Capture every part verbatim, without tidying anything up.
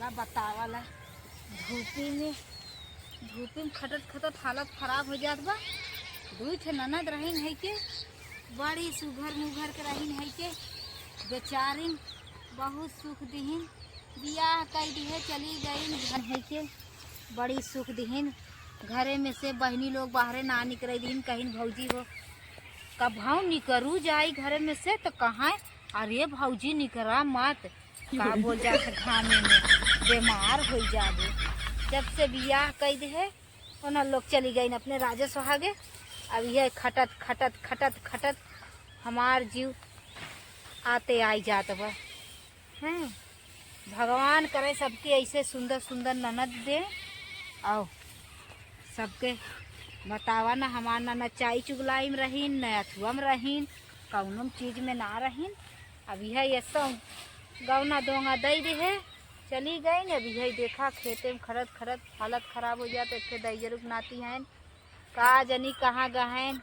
का बतावल है, धूपी में, धूपी में खटत खटत हालत खराब हो जात बा। दुई ठे ननद रहीन है के, बड़ी सुघर मुघर के रहीन है के, बेचारिन बहुत सुख दिहिन, बियाह कई दिहे, चली गईन घर है के, बड़ी सुख दिहिन। घरे में से बहिनी लोग बाहरे ना निकरे दिहिन, कहिन भौजी हो, कबहू निकरू जाई घरे में से तो कहाँ, अरे भौजी निकरा मत, का बोल जात है, घामे में बीमार हो जाबे। जब से बियाह कई दे है, ओना लोग चली गईन अपने राजे सुहागे। अब यह खटत खटत खटत खटत हमार जीव आते आई जात बा। हैं, भगवान करे सबके ऐसे सुंदर सुंदर ननद दे। आओ, सबके बतावा ना, हमार ननद चाई चुगलाई में रहीन, न अथुआ में रहीन, कौनो चीज में ना रहीन। अब यह ये सब गौना दोंगा दई दे है, चली गईन। अब यह देखा, खेते में खरत खरत हालत खराब हो जात। एक ठे दई जरूर नाती हैं, का जनी कहाँ गहन,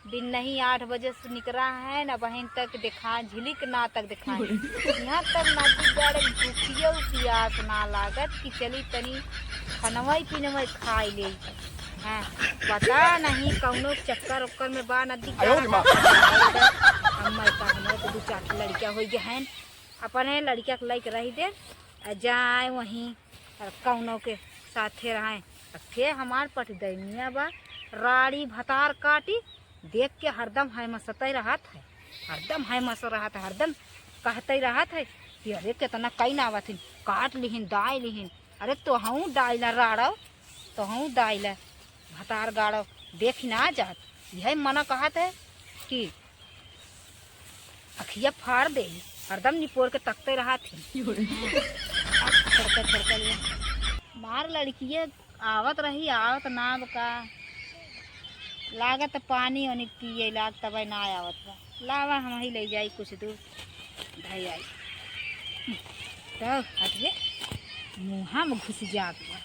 दिन नहीं आठ बजे से निकरा हैं, अबहिन तक देखा, झिलिक ना तक देखाए। यहाँ तक नदी गड़े भूखियो पियास ना लागत कि चली तनी खनवई पिनवई खाई ले। हाँ, पता नहीं कौनो चक्कर ओक्कर में बा नदी। अम्मा का हमारे तो दो चार ठे लड़कियाँ हो गए हैं, अपने लड़किया के लइके रही दे, आ जाए वहीं और कौनो के साथे रहे। अब थे हमार पटदैनिया बा, राड़ी भतार काटी, देख के हरदम है मसतई रहत है, हरदम है मस रहत है, हरदम कहते रहत है कि अरे केतना कई ना आवत हिन, काट लिहिन, दाई लिहिन। अरे तोहूँ डाइला राड़ो, तोहूँ डाइला भतार गाड़ो, देख ना जात। यह मना कहत है कि अखिया फाड़ दे, हरदम निपोर के तकते रहत ही। छोड़के, छोड़के ले। मार लड़किए आवत रही, आवत ना बा का। लागत पानी ओनी पिए लाग तबे ना आवत बा। लावा हम ही ले जाई कुछ दूर। धई आई। तो हट ले। मुँहा में घुस जात बा।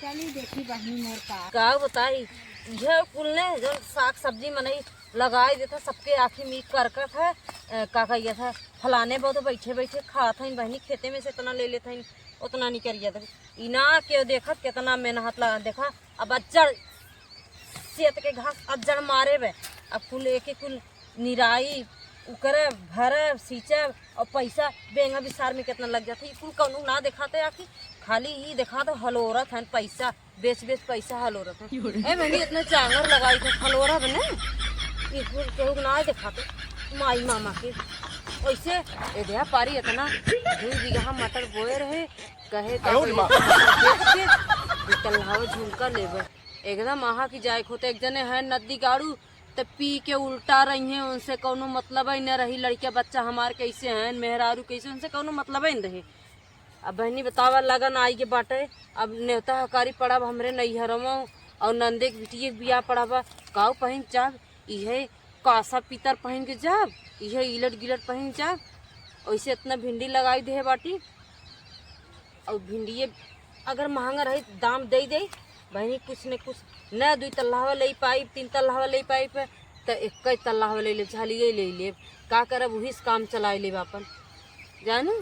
चली देखी बहिनी मोर का। का बताई, इहे कुल ने जौन साग सब्जी मनई लगाई देत है, सबके आँखी में करकत है। अ, का कहिए था, फलाने बहुत बैठे बैठे खात हईन बहिनी, खेते में से इतना ले लेत हईन, उतना निकरिया दे। ई ना केहू देखत, केतना मेहनत लगा। देखा, अब अज्जड़ सेत के घास अज्जड़ मारे बे, अब कुल एक एक कुल निराई, उकरे, भरे, सींचे, और पैसा बेंगा बिसार में केतना लग जात है। ई कुल कौनो ना देखाते आखिर, खाली ई देखात हलोरत हन, पैसा बेच बेच पैसा हलोरत हन। ए बहनी, इतना चांगर लगाई थे हलोरा बने, ई कुल केहू के ना देखाते, माई मामा के। वैसे ए देहा पारी इतना दुई बीघा मटर बोए रहे, कहे का आयो रे माँ। बेच के दू तल्लावा झुमका लेबे। एकदम अहा की जाए खोते, एक जने हैं नदी गाड़ू, त पी के उल्टा रही हैं, उनसे कौनो मतलब ही न रही। लड़किया बच्चा हमार कैसे हैं, मेहरारू कैसे, उनसे कौनो मतलब ही न रहे। अब बहनी बतावा, लगन आई के बाटे, अब नेवता हकारी पड़ब हमरे नैहरवा, और नंदे के बिटिये के बियाह पड़ब, काऊ पहिन जाब, इहे कासा पीतर पहिन के जाब, इहे इलट गिलट पहिन जाब। ओइसे इतना भिंडी लगाई देहे बाटी, और भिंडिये अगर महंगा रही, दाम दे दे बहनी, कुछ न कुछ, न दुई तल्लावा ले पाई, तीन तल्लावा ले पाई पे, त एक तल्लावा ले ले, झालिये ले ले, का करब, वही से काम चलाए लेब अपन। जानू,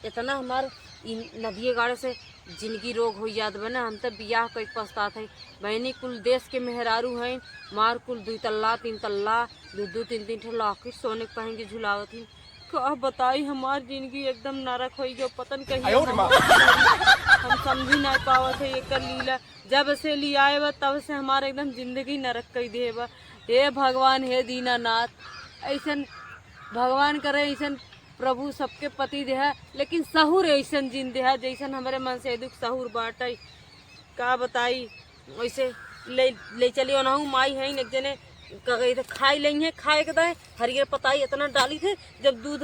इतना हमार इ नदिये गाड़े से जिंदगी रोग हो जात बा ना। हम त बियाह कई पछतात है बहनी, कुल देश के मेहरारू हैं, मार कुल दुई तल्ला, तीन तल्ला, दू दू तीन तीन ठे लॉकेट सोने के पहन के झुलावत ही। का बताई, हमार जिंदगी एकदम नरक होई गयो, पता न कहिया आयो रे माँ। हम समझी ना पावत है एकर लीला। जब से लियाए बा, तब से हमार एकदम जिंदगी नरक कई देहे बा। हे भगवान, हे दीनानाथ, ऐसन भगवान करे, ऐसन प्रभु सबके पति देहा, लेकिन सहूर ऐसन जिन देहा, जैसन हमरे मन से दुख सहूर बाटे। का बताई, वैसे ले, ले चली ओनहु माई है, एक जने का कही थे, खाई लेंगे, खाए के दाए, हरियर पताई इतना डाली थे, जब दूध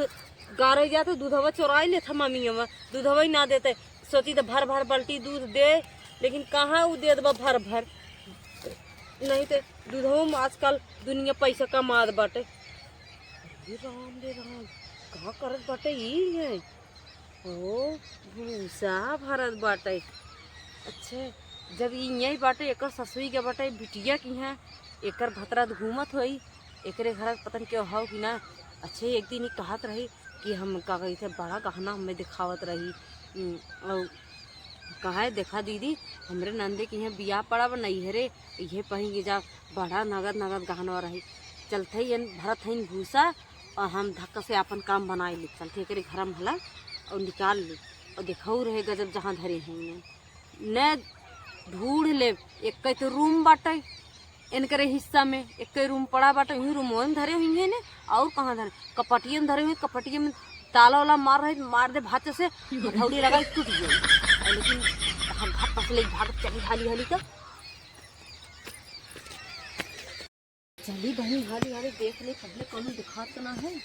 गारे जाते, दूधवा चोराई लेत हम, मम्मी हम दूधवा ही ना देते। सोची तो भर भर बाल्टी दूध दे, लेकिन कहाँ उ दे देबा भर भर, नहीं तो दूधवा में आजकल दुनिया पैसा कमात बाटे। अरे राम रे राम, का करत बाटे ई है? ओ, भूसा भरत बाटे। अच्छा, जब ई यही बाटे, एकर ससुई के बाटे, बिटिया की है, एकर भतरा घूमत होई, एकरे घर पता न केहू हौ कि ना। अच्छा, एक दिन ई कहत रही, कि हम का कहिथे बड़ा गहना हमें दिखावत रही। उम, और कहे, "देखा दीदी, हमरे नंदे के यहाँ बियाह पड़ा बा नैहरे, इहे पहिन के जा, बड़ा नगद नगद गहनवा रही।" चलते ही एन भरत हईन भूसा और हम धक्का से आपन काम बनाए ली। चलते एकरे घर में हला और निकाल ली और देखऊ रहे गजब जहाँ धरे हैं। ने ढूंढ ले, एक तो रूम बाटे इनकरे हिस्सा में, एक रूम पड़ा बाटे, वही रूम में धरे हुई है ने, और कहाँ धरे, कपटिए में धरे हुए, कपटिए में ताला वाला मार रहे, मार दे भाचे से, हथौड़ी लगा टूट गई। और लेकिन हम भाग पस ले भाग चली हाली हाली का। चली बहन हाली हाली देख ले, पहले कौनो दिखात तो ना है।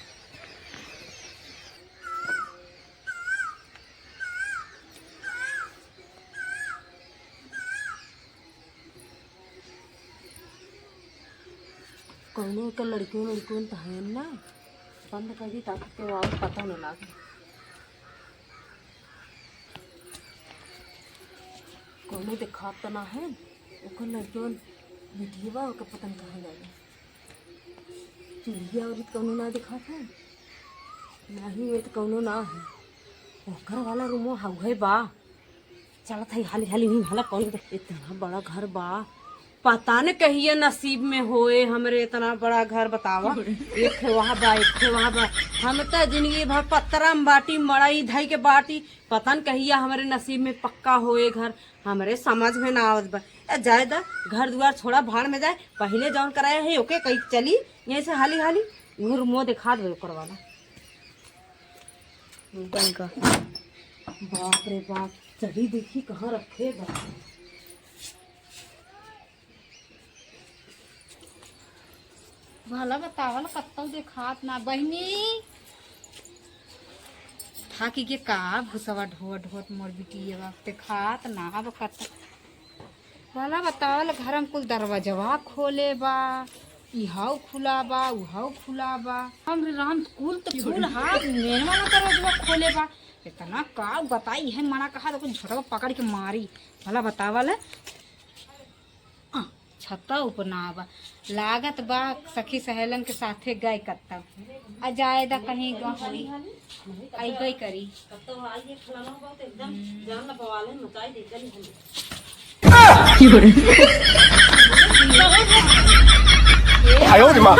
कौनो के लड़कियों लड़कियों तो है ना, बंद कर दी ताकि केहू और पता न लागे। कौनो देखात त ना है, ओकर लड़कियों बिटिया बा, ओकर पता न कहाँ जाए। चूल्हिया और कौनो ना देखात है, नहीं ये तो कौनो ना है, ओकर वाला रूमो हउहे बा। चलत हई हाली हाली, हुई भला कौन बा? इतना बड़ा घर बा, पता न कहिए नसीब में होए हमरे इतना बड़ा घर। बतावा, एक ठे वहाँ बा, एक ठे वहाँ बा। हम त जिंदगी भर पतरा में बाटी, मड़ई धई के बाटी, पता न कहिए हमरे नसीब में पक्का होए घर, हमरे समझ में ना आवत बा। ए, जाए दा, घर दुआर छोड़ा, भाड़ में जाए, पहिले जौन कराया है ओके कही चली, यहीं से हाली हाली, उहे रूमो देखा देवे ओकर वाला। बन का। बाप रे बाप, चढ़ी देखी कहाँ रखे बा। भला बतावल कत्तौ देखात ना बहिनी। थाकी के का भुसवा ढोत ढोत मोर बिटिया बा, देखात ना अब कत्तौ। भला बतावल, घर में कुल दरवाजवा खोले बा, इहाऊ खुला बा, उहाऊ खुला बा। हम राम कुल त कुल हाथ मेन वाला दरवाजवा खोले बा। इतना का बताई है, मना कहा तो कुछ झोटवा पकड़ के मारी। भला बतावल, आ, छत्ता ऊपर ना बा, लागत बा सखी सहेलन के साथे गए कत्ता। आ जाए दा कहीं गा होई, अइबे करी। कब तो आई ये फलाना हुआ तो एकदम जान ना बवाले मचाई दे चली हम। आयो रे माँ।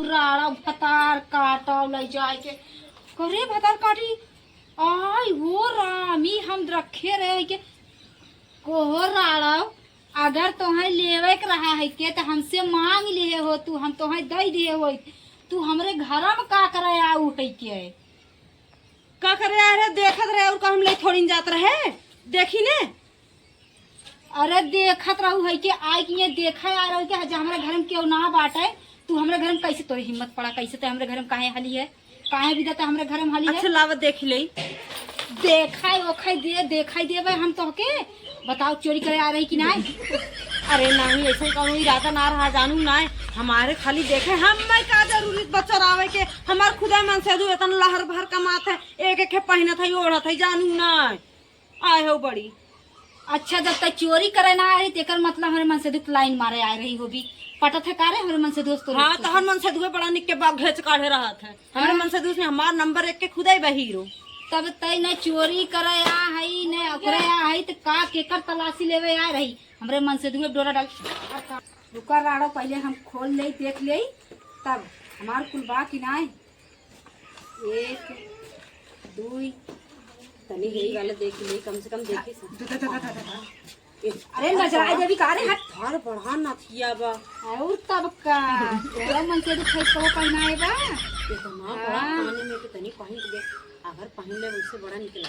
राड़ा भतार काटा ले जाए के। करे भतार काटी। आई हो राम, ई हम रखे रहे के। कोहो राड़व, अगर तोहे लेवे के रहा है के, त हमसे मांग लिए हो तू, हम तोहे दे दिए हो। तू हमरे घर में का करे आऊ है के? का करे आ रहे, देखत रहे और का हम ले थोड़ी न जात रहे, देखी ने। अरे देखत रहू है के, आई के ये देखे आ रहू के, जे हमरे घर में केहू ना बाटे, तू हमरे घर में कैसे, तोरे हिम्मत पड़ा, कैसे ते हमरे घर में काहे हाली है? काहे विदा ते हमरे घर में हाली है? अच्छा, लावा देख ले। देखाई ओखाई दे, देखाई देबे हम तोहके। बताओ, चोरी करे आ रही कि नाय? अरे नहीं, ऐसा कौनो इरादा ना रहा, जानू नाय। हमारे खाली देखे, हमें का जरूरत बा चोरावे के? हमार खुदा मन से दू इतना लहर भर कमात है, एक एक के पहनत है, ओढ़त है, जानू नाय। आए हो बड़ी। अच्छा, जब तक चोरी करे ना आ रही, तेकर मतलब हमरे मन से दुख लाइन मारे आ रही होबी। पटत है का रे हमरे मन से दोस्त? हाँ, तोहर मन से दुए बड़ा निक के बाग घेच काढ़े रहत है। हमरे हाँ। मन से दोस्त में हमार नंबर एक के खुदाई बा हीरो। तब तई न चोरी करे आ हई, न ओकरे आ हई, त का केकर तलाशी लेवे आ रही? हमरे मन से दुए डोरा डाल। रुका राड़ो, पहले हम खोल ले, देख ले, तब हमार कुल बा कि नाय। एक, दुई, तनी यही वाला देख ले, कम से कम देखी से। द, द, द, द, द, द। ए, अरे, नजर आ जाबी का रे, हट। थार बढ़ा नथिया बा। और तब का, तोरा मन से दुख है, तो पहनाए बा। इतना बड़ा हाँ। कान में के तनी पहन के देख, अगर पहन ले, उससे बड़ा निकला।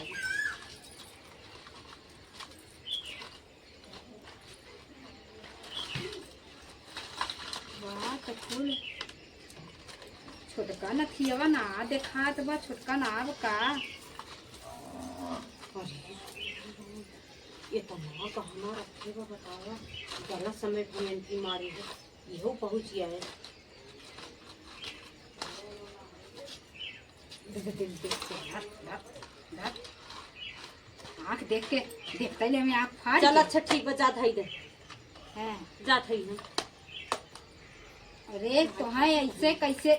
वाह, त फूल छोटका नथियवा ना देखात बा, छोटका ना अब का। अरे, ये तो ना गहना रखे बा, बतावा, गलत समय पे एंट्री मारी है, इहो पहुँच गया है। देख, देख, देख, देख, धर, धर, धर। आँख देख के, देखते ले हमें आँख फाड़ चल, के। अच्छा, ठीक बा, जा धई दे। हाँ। जा धई हम। अरे, तोहाई ऐसे कैसे?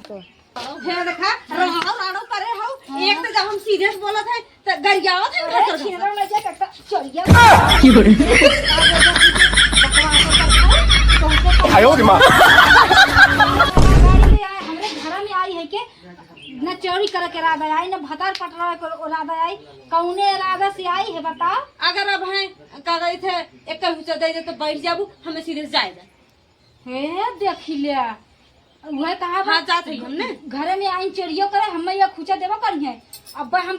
तो हे देखा, राड़ो राड़ो करे हो। हाँ। एक तो जब हम सीरियस बोलत है तो गरियावत है। अरे, भसर भसर। छेना में जा, कट्टा चढ़िया। आयो रे माँ। गाड़ी ले आए, हमरे घर में आई है के? न चोरी करे के इरादा आई, न भतार पटरा के इरादा आई। कौने इरादा से आई है, बताओ? अगर अब है, का कहत है, एक हुचा दे दे तो बैठ जाबू, हमें सीरियस जाए दे। हे, देखी ले। उहे कहा बा, हाँ, जात हई हमने। घरे में आइन चोरियो करे, हमें ये खुचा देबो करी है। अब हम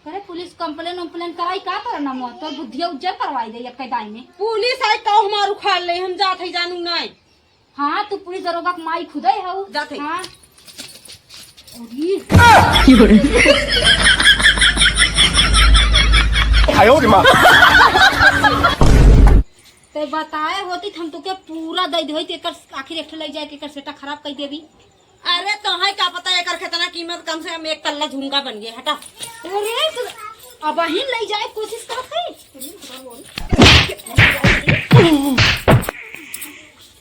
करे पुलिस कंप्लेन उम्प्लेन कराई का, तोरा ना मुँह, तोर बुद्धिया उज्जर करवाई दे एक दाई में। पुलिस आई तो हमार उखाड़ ले, हम जात हई जानू नहीं। हाँ, तू पुलिस दरोगा के माई खुदे हऊ। जात हई। हाँ। अरे। आयो रे माँ। ते बताए होती त हम तोके पूरा दे देइत, एकर आखिर एक ठे लई जाए के एकर सेटा खराब कई देबी। अरे तोहे का पता एकर कितना कीमत, कम से कम एक तल्ला झुमका बन गए, हटा। अरे तो अब ही लई जाए कोशिश करत है।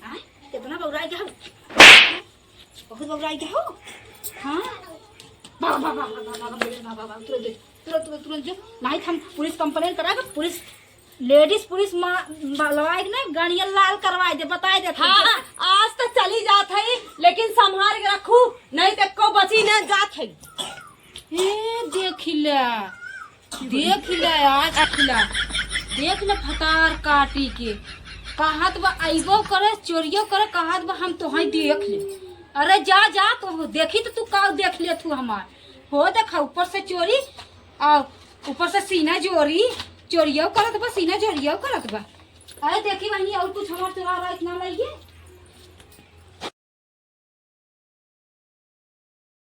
आय, कितना बौराई गया हो? बहुत बौराई गया हो? हाँ? भाग, भाग, भाग, तुरंत, तुरंत, तुरंत, तुरंत जो। नहीं, हम पुलिस कंप्लेन कराए, पुलिस लेडीज पुलिस मा-, बलवाए के ना गणिया लाल करवाए दे, बताए दे। हाँ, हाँ, आज तो चली जात है, लेकिन संभाल के रखू, नहीं तो को बची ना जात है। ए, देखी ले, देखी ले, आज खिला, देख ले फतार काटी के। कहत बा अइबो करे, चोरियो करे, कहत बा हम तोहई देख ले। अरे जा, जा, तो देखी तो तू का देख ले तू हमार। हो देखा, ऊपर से चोरी, आ ऊपर से सीना जोरी, चोरियो करत बा, सीना जोरियो करत बा। अरे देखी बहिनी, और कुछ हमार चोरा रहा इतना लइए।